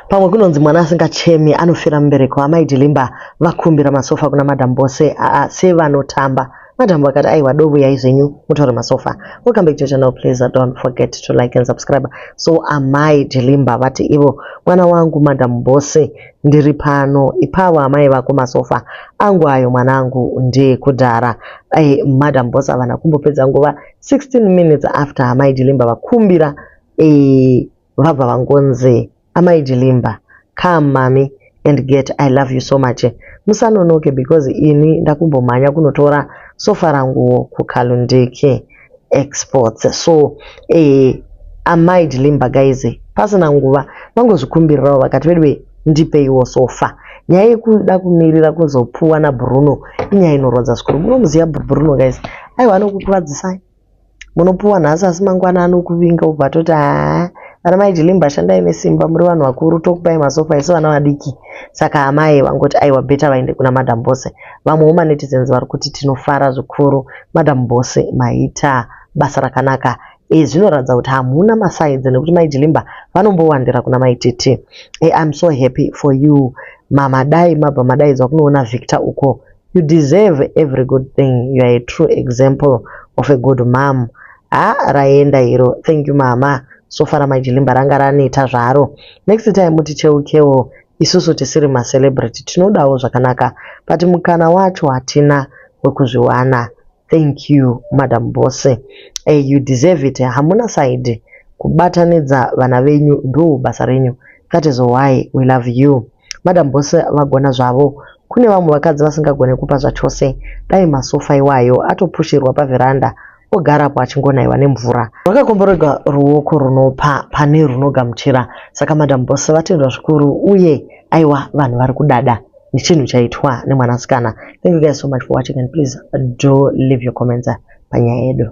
Pamwe kunonzi mwana asingachemi anofira mubereko. Amai Jilimba vakumbira masofa kuna Madam Boss aa sevanotamba. Madam vakati aiwa dovuyai zvenyu mutore masofa. Welcome back to your channel. Please don't forget to like and subscribe. So Amai Jilimba vati ivo mwana wangu Madam Boss ndiri pano ipawo amai vako masofa angu ayo mwanangu ndekudhara. Hey, Madam Boss havana kumbopedza nguva 16 minutes after Amai Jilimba vakumbira vabva vangonzi Amai Jilimba come mami and get I love you so much musanonoke because ini ndakumbomhanya kunotora sofa ranguwo kuKalundiki Exports. So Amai Jilimba guys pasina nguva vangozvikumbirirawo vakati veduwe ndipeiwo sofa. Nyaya yekuda kumirira kuzopuwa naBruno inyaya inorwadza zvikuru. Munomuziva Bruno guys, aiwa anokukuvadzisai. Munopuwa nhasi asi mangwana anokuvinga ubva atoti haa vana mai Jilimba shandai nesimba muri vanhu vakuru tokupai masofa isu vana vadiki. Saka amai vangoti aiwa better vaende kuna Madam Boss. Vamwewo manetizens vari kuti tinofara zvikuru Madam Boss maita basa rakanaka. Zvinoratidza kuti hamuna masides nekuti mai Jilimba vanombowandira kuna mai Titi. I'm so happy for you mama, dai mabva madaidzwa kunoona Victor uko. You deserve every good thing. You are a true example of a good mom. Ha raenda iro. Thank you mama. Sofa ramai Jilimba ranga raneta zvaro. Next time muticheukewo isusu tisiri macelebrity tinodawo zvakanaka but mukana wacho hatina wekuzviwana. Thank you Madam Boss. You deserve it. Hamuna side. Kubatanidza vana venyu ndo basa renyu. That is why we love you. Madam Boss vagona zvavo. Kune vamwe vakadzi vasingagone kupa zvachose. Dai masofa iwayo atopushirwa pavheranda ogarapo achingonaiwa nemvura. Rwakakomborerwa ruoko runopa pane runogamuchira. Saka Madam Boss vatendwa zvikuru uye aiwa vanhu vari kudada nechinhu chaitwa nemwanasikana. Thank you guys so much for watching and please do leave your comments panyaya yedu.